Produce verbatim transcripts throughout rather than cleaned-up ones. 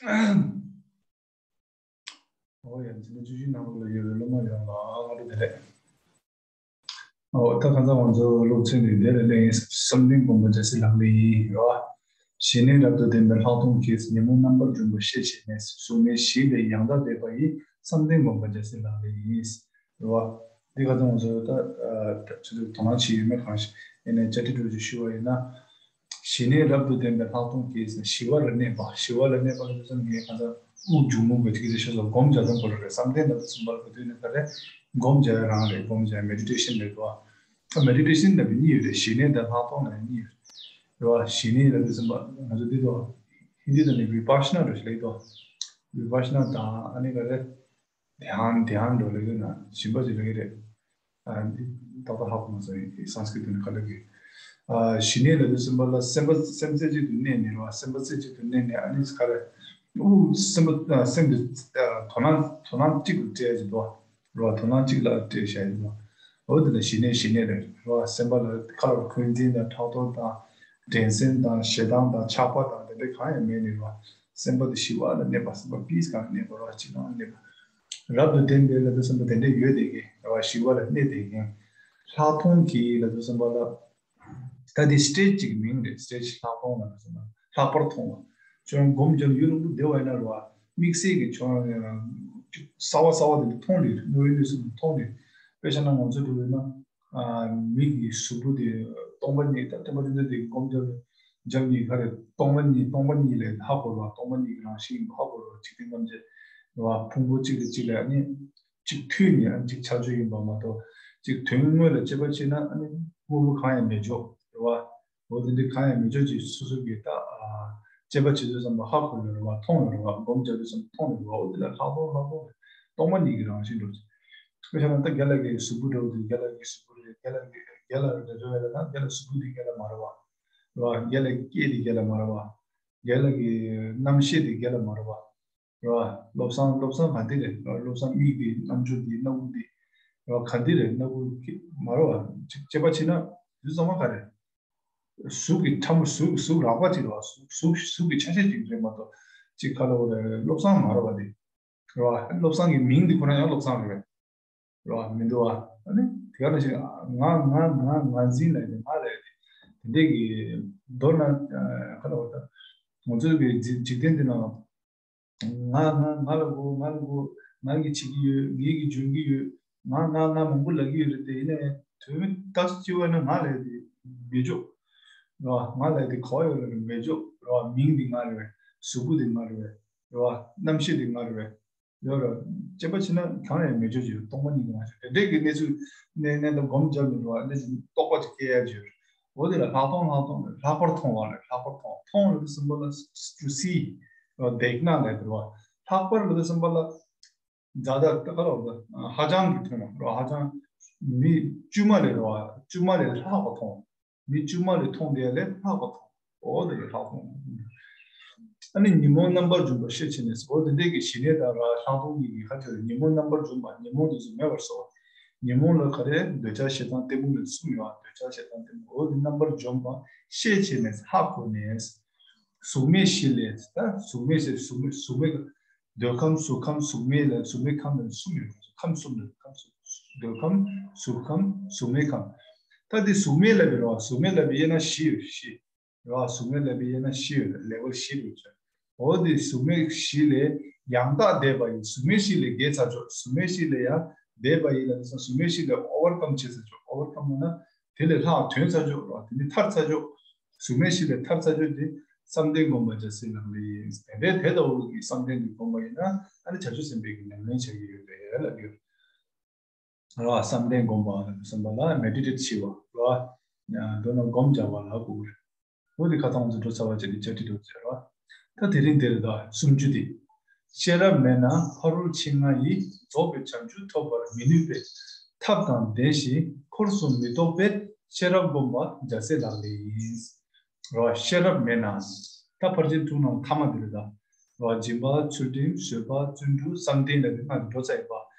ཨོ་ཡ། འཛིན་གྲྭ་བཅུ་བཞི་ནང་ལོགས་ལ་ཡོད་པའི་སློབ་མ་ཡོངས་ལ་སྔ་དྲོ་བདེ་ལེགས། ཨོ་ད་གང་ཟག་ང་ཚོ་སློབ་ཚན་འདི་འདིར་གླེང་བསམ་གཏན་སྒོམ་པ་འཇའ་ཟེར་ལག་ལེན་ཡིན་རོ། ཞི་གནས་རབ་ཏུ་ལྡན་པའི་ལྷག་མཐོང་གིས། ཉོན་མོངས་རྣམ་པར་འཇོམས་པ་ཤེས་བྱས་ནས། གཟུགས་མེད་བཞི་ལས་ཡང་དག་འདས་པ་ཡི། བསམ་གཏན་སྒོམ་པ་འཇའ་ཟེར་ལག་ལེན་ཡིན་རོ། འདི་ག་ཚོད་ང་ཚོ་ད་ཆུ་ཚོད་དོ་སྣང་བྱེད་ཡོད་མེད་གང་ཞིག་ཡིན་ནའི་བཅར་འདྲི་འདྲ་ཅིག་ཞུ་བ་ཡིན་ན། ཞི་གནས་རབ་ཏུ་ལྡན་པའི་ལྷག་མཐོང་གིས། ཞི་བ་ལ་གནས་པ། ཞི་བ་ལ་གནས་པ་ལ་ཚོད་ངས་གང་ཟག་དབུགས་འབྱུང་རྔུབ་པའི་དེ་གི་རེ་ཤོ་སོགས་སྒོམ་བྱ་དང་པོ་རེད། བསམ་གཏན་ལ་ཚུན་པར་ག་དུས་ནས་ག་རེ་སྒོམ་བྱ་རང་རེད། སྒོམ་བྱ་མེ་ཌི་ཊེ་ཤན་རེད་དོ། ད་མེ་ཌི་ཊེ་ཤན་ལ་བི་གཉིས་ཡོད་རེད། ཞི་གནས་དང་ལྷག་མཐོང་ལ་གཉིས་ཡོད་རེད་བ། ཞི་གནས་ལ་ཚུན་པར་ང་ཚོ་འདི་དོ་ཧིན་དི་དང་ནི་བི་པ་ཤ་ན་རེད་ལེགས་དོ། བི་པ་ཤ་ན་དང་ཨ་ནི་ག་རེ། དྷྱན། དྷྱན་འགྲོ་ལེ་ཡོད་ན་ཞིམ་པ་ཅིག་ལེ་རེད། ཨ་འདི་ཏག་ཏག་ཧ་གོ་མ་སོང་། ཡིན་སང་སྐྲིད་དུ་ནི་ག་ལེ་གི། ཨ་ཞི་གནས་ལ་དུ་སེམས་པ་ལ་སེམས་པ་སེམས་རྩེ་གཅིག་ཏུ་གནས་ནས་རེད་བ། སེམས་པ་རྩེ་གཅིག་ཏུ་གནས་ནས་ཨ་ནི་ག་རེ། ཨུ་སེམས་པ་སེམས་ཀྱི་དོ་སྣང་དོ་སྣང་གཅིག་ཏུ་སྤྲད་ཀྱི་འདུག་བ། རེད་བ། དོ་སྣང་གཅིག་ལ་སྤྲད་བཞག་ཡིན་འདུག་འོ་དེ་ལ་ཞི་གནས་ཞི་གནས་རེད་རེད་བ། སེམས་པ་ལ་ཁ་ལ་འཁོན་འཛིན་དང་ཕྲག་དོག་དང་འགྲན་སེམས་དང་ཞེ་སྡང་དང་ཆགས་པ་དང་དེ་འདྲ་གང་ཡང་མེད་ནས་རེད་བ། སེམས་པ་དེ་ཞི་བ་ལ་གནས་པ། སེམས་པ་པིས་གང་གནས་པ་རེད་བ། གཅིག་ལ་གནས་པ། རབ་ཏུ་ལྡན་པའི་ལ་དུ་སེམས་པ་དེ་འདྲ་ཡོད་དེ་གིན་རེད་བ། ཞི་བ་ལ་གནས་དེ་གིན། ལྷག་མཐོང་གི་ལ་དུ་སེམས་པ་ལ། ད་དེ་སི་ཊེ་ཇི་གཅིག་གི་མིང་རེད། སི་ཊེ་ཇི་ལྷག་མཐོང་ལ་དུ་སེམས་པ་ལྷག་པར་མཐོང་བ། ཁྱོད་རང་སྒོམ་རྒྱབ་ཡུན་རིང་པོ་བསྡད་པ་ཡིན་ན་རེད་བ། དམིགས་བསལ་གྱི་ཁྱོད་རང་གསར་བ་གསར་བ་དེ་འདྲ་མཐོང་ལེ་རེད། དངོས་ཡོད་གནས་ཚུལ་མཐོང་ལེ་རེད། དཔེ་བཞག་ན་ང་ཚོ་འགྲོ་བས་ན། མི་གི་གཟུགས་པོ་དེ་སྟོང་པ་ཉིད་ད་སྟོང་པ་ཉིད་དེ་སྒོམ་རྒྱབ་རྒྱབ་ཉིད་ག་རེ་སྟོང་པ་ཉིད་སྟོང་པ་ཉིད་ལས་ཧ་གོ་ར། སྟོང་པ་ཉིད་ཀྱི་རང་བཞིན་ཧ་གོ་ར། འཇིག་རྟེན་ཐམས་ཅད་ར་ཕུང་པོ་གཅིག་ལས་གཅིག་ལ་ནི་གཅིག་མཐུད་ནས་གཅིག་ཆ་ཆོས་ཡིན་པ་མ་གཏོགས་གཅིག་དོན་དངོས་ལ་དཔྱད་པ་བྱས་ན་ཨ་ནི་དངོས་པོ་གང་ཡང་མེད་ཆོག་རེད་བ། འོ་དེ་འདྲ་གང་ཡང་མེད་ཆོག་ཅིག་སོ་སོ་གི་ད་དཔྱད་པ་བྱེད་དུས་ཙམ་པ་ཧ་གོ་ཡོད་རེད་བ། མཐོང་ཡོད་རེད་བ། སྒོམ་རྒྱག་དུས་ཙམ་པ་མཐོང་ཡོད་རེད་བ། འོ་དེ་ལ་ལྷག་མཐོང་ལྷག་མཐོང་རེད། སྟོང་པ་ཉིད་ཀྱི་རང་བཞིན་འགྲོ་ཅིག་དཔེ་བཞག་ན་ད་རྒན་ལགས་ཀྱི་གཟུགས་པོ་འདྲ་བོ་དེ་རྒན་ལགས་ཀྱི་གཟུགས་པོ་རེད། རྒན་ལགས་ཀྱི་རྒན་ལགས་རེད་འདྲ་བོ་རེད་ན་རྒན་ལགས་གཟུགས་པོ་འདི་རྒན་ལགས་མ་རེད་བ། རེད་བ། རྒན་ལགས་ཀྱི་སྐད་འདི་རྒན་ལགས་མ་རེད་བ། རྒན་ལགས་ཀྱི་རྣམ་ཤེས་འདི་རྒན་ལགས་མ་རེད་བ། རེད་བ། བློ་བཟང་བློ་བཟང་ག་འདི་རེད། རེད་བ། བློ་བཟང་མིག་འདི་རྣམ་འགྱུར་འདི་སྣ་བུག་འདི་རེད་བ། ག་འདི་རེད། སྣ་བུག་གི་མ་རེད་བ། ཅིག་དཔྱད་པ་བྱས་ན་འདི་ཚང་མ་ག་རེད། གཟུགས་ཀྱི་ཕྲ་མོ་གཟུགས་གཟུགས་རགས་པ་ཅིག་རེད་བ། གཟུགས་གཟུགས་གཟུགས་ཀྱི་ཆ་ཤས་ཅིག་རེད་མ་གཏོགས་ཅིག་ག་ལ་བ་རེད། བློ་བཟང་མ་རེད་བ་འདི། རེད་བ། བློ་བཟང་གི་མིང་འདི་ཁོ་རང་ཡང་བློ་བཟང་རེད། རེད་བ། མི་འདུག་བ། ཨ་ནི་དེ་ག་ནང་བཞིན་ང་ང་ང་ང་འཛིན་ལབ་ཡ་དེ། ང་ལབ་ཡ་དེ་དེ་འདྲས་ཀྱི་མདོར་ན་ག་ལ་བ་ད་ང་ཚོའི་གི་འཇིག་འཇིག་རྟེན་འདི་ནང་ང་ང་ང་ལ་གོ་ང་ལ་གོ་ང་གིས་བྱེད་ཀྱི་ཡོད། ངེད་ཀྱིས་འཇོན་གྱི་ཡོད། ང་ང་ང་མང་པོ་ལབ་ཀྱི་ཡོད་རེད་དེ། ཡིན་ནའི་དོན་ད་སྤྱི་བོ་ན་ང་ལབ་ཡ་དེ་མེད་ཆོག་རེད་བ། ང་ལབ་ཡ་དེ་ག་བ་ཡོད་ལབ་ན་མེད་ཆོག་རེད་བ། མིང་འདི་ང་རེད་བས། གཟུགས་པོ་འདི་ང་རེད་བས། རེད་བ། རྣམ་ཤེས་འདི་ང་རེད་བས། ཡོད་རེད། དཔྱད་པ་བྱས་ན་གང་ཡང་མེད་ཆོག་ཅིག་སྟོང་པ་ཉིད་ཀྱི་ངང་ཚུལ་དེ་འདྲས་ཀྱི་གནས་ཚུལ་གནས་གནས་སྟངས་སྒོམ་རྒྱབ་ནས་འགྲོ་བ་གནས་ཚུལ་རྟོག་པ་ཅིག་སྐྱེ་ཡ་ཅིག་ཡོད་རེད། འོ་དེ་ལ་ལྷག་མཐོང་ལྷག་མཐོང་ལས་ལྷག་པར་མཐོང་བ་ལས་ལྷག་པར་མཐོང་མཐོང་ལ་དུ་སེམས་པ་ལ་ཏུ་སི་ལྡེག་ན་ལས་དུ་བ་ལྷག་པར་ལ་དུ་སེམས་པ་ལ་ཛ་དྲག་ད་ག་ལ་བ་ཧ་ཅང་གི་མཐོང་བ་ར། ཧ་ཅང་མི་དཀྱུས་མ་ལས་ར་བ་དཀྱུས་མ་ལས་ལྷག་པ་མཐོང་། མི་དཀྱུས་མ་ལས་མཐོང་དེ་ལས་ལྷག་པ་མཐོང་། འོ་དེ་ལས་ལྷག་མཐོང་། ཨ་ནི་ཉོན་མོངས་རྣམ་པར་འཇོམས་པ་ཤེས་བྱས་ནས། འོ་དེ་འདྲས་ཀྱི་ཞི་གནས་དང་ར་ལྷག་མཐོང་གཉིས་ཀྱི་ཁ་ཐོག་ཉོན་མོངས་རྣམ་པར་འཇོམས་པ། ཉོན་མོངས་དེ་ཚོ་མེད་པར་བཟོ་བ། ཉོན་མོངས་ལ་ག་རེ་འདོད་ཆགས་ཞེ་སྡང་གཏི་མུག་ལ་གསུམ་ཡོད་པ། འདོད་ཆགས་ཞེ་སྡང་གཏི་མུག་འོ་དེ་རྣམ་པར་འཇོམས་པ་ཤེས་བྱས་ནས་ཧ་གོ་ནས། གཟུགས་མེད་བཞི་ལས་ད་གཟུགས་མེད་ཟེར་གཟུགས་མེད་གཟུགས་མེད་འདོད་ཁམས་གཟུགས་ཁམས་གཟུགས་མེད་ལ་གཟུགས་མེད་ཁམས་ལ་གསུམ་ཡོད། ཁམས་གསུམ་ལ་ཁམས་གསུམ། འདོད་ཁམས་གཟུགས་ཁམས་གཟུགས་མེད་ཁམས། ད་དེ་གཟུགས་མེད་ལབ་པའི་རོ། གཟུགས་མེད་ལབ་པའི་དབྱེ་ན་བཞི་ཡོད། བཞི་རོ། གཟུགས་མེད་ལབ་པའི་དབྱེ་ན་བཞི་ཡོད། ལེ་ཝལ་བཞི་ཡོད་ཅེས། འོ་དེ་གཟུགས་མེད་བཞི་ལས་ཡང་དག་འདས་པ་ཡི། གཟུགས་མེད་བཞི་ལས་བརྒལ་ཚར་ཆོག་གཟུགས་མེད་བཞི་ལས་ཡང་འདས་པ་ཡི་ལ་དེ་སོང་གཟུགས་མེད་བཞི་ལས་ཨོ་ཝར་ཀམ་བྱེད་ཚར་ཆོག་ཨོ་ཝར་ཀམ་ལབ་ན་དེ་ལས་ལྷག་ཐོན་ཚར་ཆོག་རོ། དེ་ནི་ཐར་ཚར་ཆོག་གཟུགས་མེད་བཞི་ལས་ཐར་ཚར་ཆོག་དེ་བསམ་གཏན་སྒོམ་པ་འཇའ་ཟེར་ལག་ལེན་ཡིན། དེ་འདྲའི་དེ་ལྟ་བུ་གི་བསམ་གཏན་འདི་སྒོམ་པ་ཡིན་ན་ཨ་ནི་བྱང་ཆུབ་སེམས་དཔའི་གི་ཉམས་ལེན་བྱ་གི་ཡོད་རེད་ལབ་ཡོད། ར་བསམ་གཏན་སྒོམ་པ་ལ་བསམ་པ་ལ་མེ་ཌི་ཊེ་ཊི་བྱེད་པ་ར། མདོར་ན་སྒོམ་རྒྱག་པ་ལ་གོ་གི་རེད། འོ་དེ་ཁ་ཐང་ཚོ་འགྲོ་ཚར་བ་བྱས་ཏེ་བཅར་འདྲི་འགྲོ་ཟེར་ར། ད་དེ་རིང་འདིར་ད་སུམ་ཅུ་དེ། ཤེས་རབ་མེད་ན་ཕ་རོལ་ཕྱིན་ལྔ་ཡི། རྫོགས་པའི་བྱང་ཆུབ་ཐོབ་པར་མི་ནུས་པས། ཐབས་དང་ལྡན་ཞིང་འཁོར་གསུམ་མི་རྟོག་པའི། ཤེས་རབ་སྒོམ་པ་འཇའ་ཟེར་ལག་ལེན་ཡིན། ར་ཤེས་རབ་མེད་ན། ད་ཕར་ཕྱིན་དྲུག་ནང་ཐ་མ་དེ་རེད་ད། ར་སྦྱིན་པ་ཚུལ་ཁྲིམས་བཟོད་པ་བརྩོན་འགྲུས་བསམ་གཏན་ལ་དེ་ལྔ་དེ་འགྲོ་ཚར་ཡོད་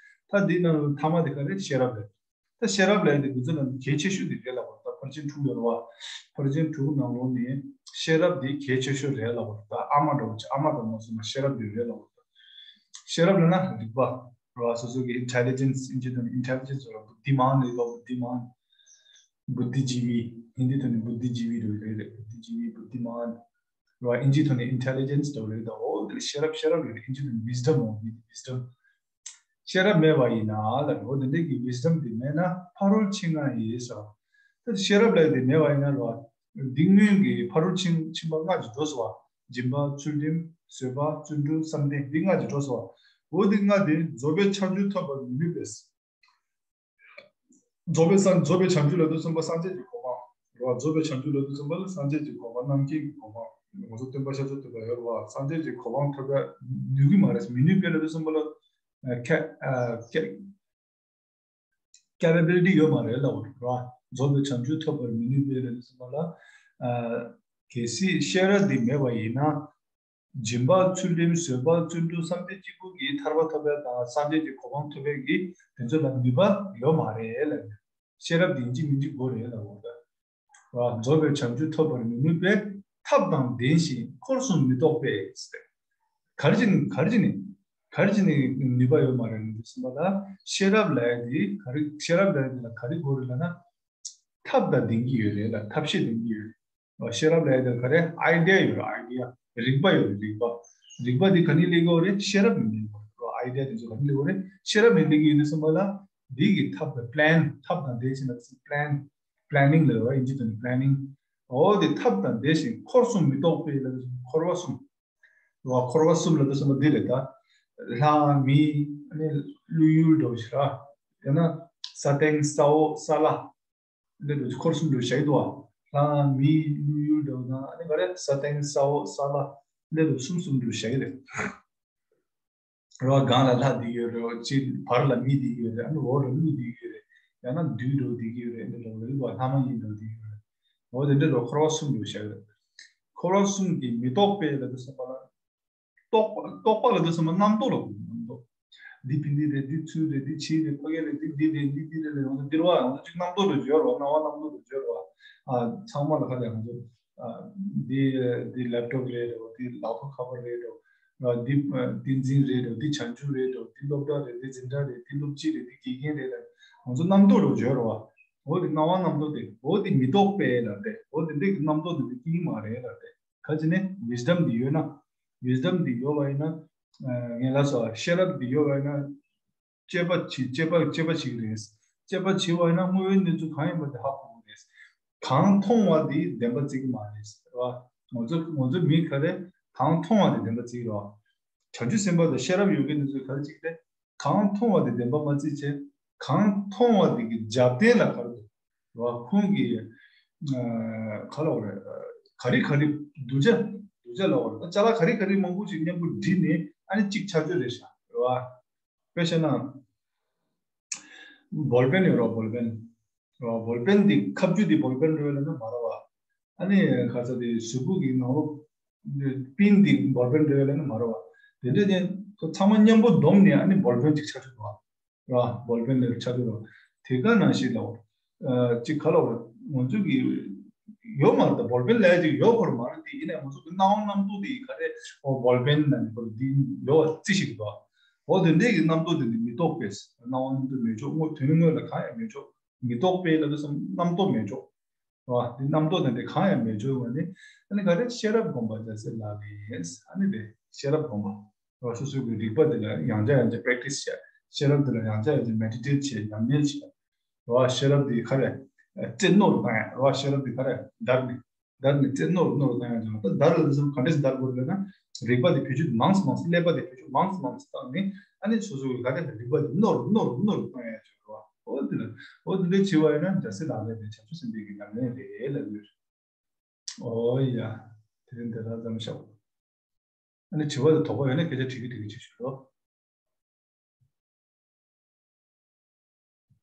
པ། ད་འདི་ནང་ཐ་མ་དེ་ག་རེ་ཤེས་རབ་རེད། ད་ཤེས་རབ་ལབ་ཡ་དེ་འདི་ཚོ་ནང་གལ་ཆེ་ཤོས་དེ་རེད་ལབ་པ་ལྟ་ ཕར་ཕྱིན་དྲུག་ཡོད་རེད་བ། ཕར་ཕྱིན་དྲུག་ནང་ལོགས་ནས་ཤེས་རབ་འདི་གལ་ཆེ་ཤོས་རེད་ལབ་པ་རེད། ད་ཨ་མ་འདྲ་བོ་ཅིག་ཨ་མ་དང་མ་སོང་ན་ཤེས་རབ་འདི་རེད་ལབ་པ་རེད། ཤེས་རབ་ལབ་ན་རིག་པ་རེད་བ། སོ་སོ་གི་intelligence ཨིན་ཇི་ཐོག་ནས་intelligence ལབ་པ་བུ་དྷི་མཱན་ལབ་པ་བུ་དྷི་མཱན། བུ་དྷི་ཇི་བི། ཧིན་དི་ཐོག་ནས་བུ་དྷི་ཇི་བི་རེད་རེད་རེད། བུ་དྷི་ཇི་བི་བུ་དྷི་མཱན་རེད་བ། ཨིན་ཇི་ཐོག་ནས་intelligence ལབ་རེད། ད་འོ་དེ་ཤེས་རབ་ཤེས་རབ་རེད། ཨིན་ཇི་ཐོག་ནས་wisdom འོ་wisdom། ཤེས་རབ་མེད་པ་ཡིན་ན་ལ་འོ་དེ་འདྲ་གི་wisdom དེ་མེད་ན་ཕ་རོལ་ཕྱིན་ལྔ་ཡི་སོ། ད་ཤེས་རབ་ལ་དེ་མེད་པ་ཡིན་ན་ལ་འདི་སྔོན་གྱི་ཕ་རོལ་ཕྱིན་ཕྱིན་པ་ལྔ་ཅིག་འགྲོ་སོང་བ། སྦྱིན་པ་ཚུལ་ཁྲིམས་བཟོད་པ་བརྩོན་འགྲུས་བསམ་གཏན་འདི་ལྔ་ཅིག་འགྲོ་སོང་བ། འོ་དེ་ལྔ་དེ་རྫོགས་པའི་བྱང་ཆུབ་ཐོབ་པར་མི་ནུས་པས། རྫོགས་པའི་སངས་རྫོགས་པའི་བྱང་ཆུབ་ལ་དུ་གསུངས་པ་སངས་རྒྱས་ཀྱི་གོ་འཕང་རེད་བ། རྫོགས་པའི་བྱང་ཆུབ་ལ་དུ་གསུངས་པ་ལ་སངས་རྒྱས་ཀྱི་གོ་འཕང་རྣམ་མཁྱེན་གྱི་གོ་འཕང་ང་ཚོ་སྟོན་པ་ཤཱཀྱ་ཐུབ་པ་ཡོད་རེད་བ། སངས་རྒྱས་ཀྱི་གོ་འཕང་ཐོབ་པ་ནུས་ཀྱི་མ་རེད། མི་ནུས་པའི་ལ་དུ་གསུངས་པ་ལ་ཁ་ཁ་capability ཡོད་མ་རེད་ལབ་པ་རེད་བ། རྫོགས་པའི་བྱང་ཆུབ་ཐོབ་པར་མི་ནུས་པའི་ལ་དུ་གསུངས་པ་ལ་གལ་སྲིད་ཤེས་རབ་འདི་མེད་པ་ཡིན་ན། སྦྱིན་པ་ཚུལ་ཁྲིམས་བཟོད་པ་བརྩོན་འགྲུས་བསམ་གཏན་གཅིག་པུ་གིས་ཐར་པ་ཐོབ་པ་དང་སངས་རྒྱས་ཀྱི་གོ་འཕང་ཐོབ་པའི་གི་དེ་ཚོ་ལ་ནུས་པ་ཡོད་མ་རེད་ལབ། ཤེས་རབ་འདི་ཡིན་གཅིག་མིན་གཅིག་དགོས་རེད་ལབ་པ་རེད། རྫོགས་པའི་བྱང་ཆུབ་ཐོབ་པར་མི་ནུས་པའི་ཐབས་དང་ལྡན་ཞིང་འཁོར་གསུམ་མི་རྟོག་པས། ག་རེ་བྱས་ནས་ག་རེ་བྱས་ནས་ག་རེ་བྱས་ནས་ནུས་པ་ཡོད་མ་རེད་ལབ་དུས་ཙམ་པ་ལ་ཤེས་རབ་ལབ་ཡ་འདི་ག་རེ་ཤེས་རབ་ལབ་ཡ་འདི་ལ་ག་རེ་དགོས་རེད་ལབ་ན། ཐབས་དང་ལྡན་གྱི་ཡོད་རེད་ལ་ཐབས་ཤེས་ལྡན་གྱི་ཡོད་རེད། ཤེས་རབ་ལབ་ཡ་དེ་ག་རེ་idea ཡོད་རེད། idea རིག་པ་ཡོད་རེད། རིག་པ་རིག་པ་དེ་ག་ནས་སླེབས་ཀྱི་ཡོད་རེད། ཤེས་རབ་ནས་སླེབས་ཀྱི་ཡོད་རེད། idea དེ་ཚོ་ག་ནས་སླེབས་ཀྱི་ཡོད་རེད། ཤེས་རབ་ནས་སླེབས་ཀྱི་ཡོད་དུས་ཙམ་པ་ལ་འདི་གི་ཐབས་དང་plan ཐབས་དང་ལྡན་ཞིང་ལ་plan planning ལབ་ཡོད་རེད། ཨིན་ཇི་དང་planning འོ་དེ་ཐབས་དང་ལྡན་ཞིང་འཁོར་གསུམ་མི་རྟོག་པའི་ལ་འཁོར་བ་གསུམ་རེད་བ། འཁོར་བ་གསུམ་ལ་དུ་གསུམ་པ་འདི་རེད་ད། ལྷ་མི་ཨ་ནི་ཀླུ་ཡུལ་འདྲ་བོ་ཞིག་ར། ཡང་ན་ས་སྟེང་ས་འོག་ས་བླ། འདི་རུ་འཁོར་གསུམ་འདྲ་བོ་བཞག་གི་འདུག་བ། ལྷ་མི་ཀླུ་ཡུལ་འདྲ་བོ་དང་ཨ་ནི་ག་རེ་ས་སྟེང་ས་འོག་ས་བླ། འདི་རུ་གསུམ་གསུམ་འདྲ་བོ་བཞག་གི་རེད། ར་སྒང་ལ་ལྷ་འདི་ཡོད་རེད། གཅིག་བར་ལ་མི་འདི་ཡོད་རེད། ཨ་ནི་འོག་ལ་ཀླུ་འདི་ཡོད་རེད། ཡང་ན་བདུད་འདྲ་བོ་འདི་ཡོད་རེད། འདི་འདྲ་བོ་རེད་བ། ལྷ་མ་ཡིན་འདྲ་བོ་འདི་ཡོད་རེད། འོ་དེ་འདྲ་རུ་འཁོར་བ་གསུམ་འདྲ་བོ་བཞག་གི་རེད། འཁོར་བ་གསུམ་གྱི་མི་རྟོག་པའི་ལ་དུ་གསུམ་པ་ལ། རྟོག་པ་རྟོག་པ་ལ་དུ་གསུམ་པ་རྣམ་རྟོག་ལ་གོ་རྣམ་རྟོག་འདི་ཕན་འདི་རེད། འདི་ཚུལ་རེད། འདི་ཕྱི་རེད། ཕ་གི་རེད། འདི་འདི་རེད། འདི་འདི་རེད་ལས་ཡོང་ཚེ་འདིར་བ་ཡོང་ཚེ་གཅིག་རྣམ་རྟོག་ཏུ་སྦྱོར་བ། སྣང་བ་རྣམ་རྟོག་ཏུ་སྦྱོར་བ། ཨ་ཚང་མ་ལ་ཁ་ལས་ང་ཚོ་ཨ་འདི་འདི་laptop རེད་འགྲོ། འདི་ལག་ཐོག་ཁ་པར་རེད་འགྲོ། ཨ་འདི་བསྟན་འཛིན་རེད་འགྲོ། འདི་བྱང་ཆུབ་རེད་འགྲོ། འདི་སློབ་གྲྭ་རེད། འདི་འཛིན་གྲྭ་རེད། འདི་སློབ་སྤྱི་རེད། འདི་དགེ་རྒན་རེད་ལ་ང་ཚོ་རྣམ་རྟོག་ཏུ་སྦྱོར་བ། འོ་འདི་སྣང་བ་རྣམ་རྟོག་དེ་འོ་འདི་མི་རྟོག་པས་ལ་དེ་འོ་འདི་འདི་གི་རྣམ་རྟོག་འདི་འདི་སྐྱེ་གི་མ་རེད་ལ་དེ། ག་ཅི་ནས་wisdom འདི་ཡོད་ན། wisdom འདི་ཡོད་པ་ཡིན་ན། ངས་ལ་སོ་ཤེས་རབ་འདི་ཡོད་པ་ཡིན་ན། དཔྱད་པ་བྱེད་དཔྱད་པ་དཔྱད་པ་བྱེད་ཀྱི་རེད། དཔྱད་པ་བྱེད་པ་ཡིན་ན་དངོས་པོའི་གནས་ཚུལ་གང་ཡིན་པ་དེ་ཧ་གོ་གི་རེད། གང་མཐོང་བ་དེ་བདེན་པ་བརྩི་གི་མ་རེད་ཟེར་བ། ང་ཚོ་ང་ཚོ་མི་ག་རེ་གང་མཐོང་བ་དེ་བདེན་པ་བརྩི་གི་རེད་བ། བྱང་ཆུབ་སེམས་དཔའ་དང་ཤེས་རབ་ཡོད་མཁན་དེ་ཚོས་ག་རེ་བྱེད་ཀྱི་རེད། གང་མཐོང་བ་དེ་བདེན་པ་མ་བརྩིས་བྱས། གང་མཐོང་བ་དེ་གི་རྒྱབ་རྟེན་ལ་ག་རེ་འདུག་རེད་བ། ཁོང་གིས་ཨ་ག་ལབ་དགོས་རེད། ག་རེ་ག་རེ་གདུལ་བྱ་གདུལ་བྱ་ལབ་དགོས་རེད། ཅ་ལག་ག་རེ་ག་རེ་མང་པོ་ཞིག་མཉམ་པོ་བསྒྲིལ་ནས་ཨ་ནི་གཅིག་ཆགས་ཆོག་རེད་ཤག་རེད་བ། དཔེ་བཤད་ན། བོལ་པེན་ཡོད་རེད་བ། བོལ་པེན། རེད་བ། བོལ་པེན་འདི་ཁ་བརྒྱུད་འདི་བོལ་པེན་རེད་ལབ་ན་མ་རེད་བ། ཨ་ནི་ག་ཚོད་འདི་གཟུགས་པོ་གི་ནང་ལོགས་པིན་འདི་བོལ་པེན་རེད་ལབ་ན་མ་རེད་བ། དེ་འདྲ་ཅན་ཚང་མ་མཉམ་པོ་བསྡོམས་ནས་ཨ་ནི་བོལ་པེན་གཅིག་ཆགས་ཆོག་རེད་བ། རེད་བ། བོལ་པེན་ལབ་ཆགས་ཆོག་རེད་བ། དེ་ག་ནང་བཞིན་ལབ་བ། ཨ་གཅིག་ག་ལབ་བ། ང་ཚོ་གི་ཡོད་མ་རེད། ད་བོལ་པེན་ལབ་ཡ་ཅིག་ཡོད་ཁོ་ར་མ་རེད། དེ་ཡིན་ནའི་ང་ཚོ་གི་སྣང་བ་རྣམ་རྟོག་དེ་ག་རེ་ཨོ་བོལ་པེན་ནང་ནས་ཁོ་ར་འདི་ཡོད་བ་རྩི་ཞིག་འདུག་འོ་དེ་འདྲའི་གི་རྣམ་རྟོག་དེ་ནི་མི་རྟོག་པས། སྣང་བ་རྣམ་རྟོག་མེད་ཆོག་དངོས་དོན་དངོས་ལ་གང་ཡང་མེད་ཆོག་མི་རྟོག་པས་ལབ་དུས་སམ་རྣམ་རྟོག་མེད་ཆོག་རེད་བ། འདི་རྣམ་རྟོག་དེ་འདྲ་གང་ཡང་མེད་ཆོག་བ་ནི། ཨ་ནི་ག་རེ་ཤེས་རབ་སྒོམ་པ་རྒྱལ་སྲས་ལག་ལེན་ཡིན། ཨ་ནི་དེ་ཤེས་རབ་སྒོམ་པ། རེད་བ། སོ་སོའི་གི་རིག་པ་དེ་ལ་ཡང་བསྐྱར་ཡང་བསྐྱར་པེ་རེག་ཊི་སི་བྱས། ཤེས་རབ་དེ་ལ་ཡང་བསྐྱར་ཡང་བསྐྱར་མེ་ཌི་ཊེཊ་བྱས། ཉམས་ལེན་བྱས། རེད་བ། ཤེས་རབ་དེ་ག་རེ་རྩེ་རྣོ་རུ་བཏང་ཡ། རེད་བ། ཤེས་རབ་དེ་ག་རེ་བརྡར་ནས་བརྡར་ནས་རྩེ་རྣོ་རུ་རྣོ་རུ་བཏང་ཡ་ཅིག་ལ། ད་བརྡར་ལ་དུས་སམ་ག་འདྲས་སེ་བརྡར་དགོས་རེད་ལབ་ན། རིག་པ་དེ་བེད་སྤྱོད་མང་ཙམ་མང་ཙམ། ཀླད་པ་དེ་བེད་སྤྱོད་མང་ཙམ་མང་ཙམ་བཏང་ནས། ཨ་ནི་སོ་སོ་གི་ག་རེ་རིག་པ་དེ་རྣོ་རུ་རྣོ་རུ་རྣོ་རུ་བཏང་ཡ་ཅིག་རེད་བ། འོ་དེ་ལ་འོ་དེ་འདྲས་བྱས་པ་ཡིན་ན་རྒྱལ་སྲས་ལག་ལེན་དེ་བྱང་ཆུབ་སེམས་དཔའི་གི་ཉམས་ལེན་རེད་ལབ་ཡོད། འོ་ཡ། དེ་རིང་འདི་ལ་ཙམ་བཞག་ཨ་ནི་དྲི་བ་དང་དོགས་པ་ཡོད་ན་སྐད་ཆ་དྲི་གི་དྲི་གི་བྱེད་ཤོག་རོགས།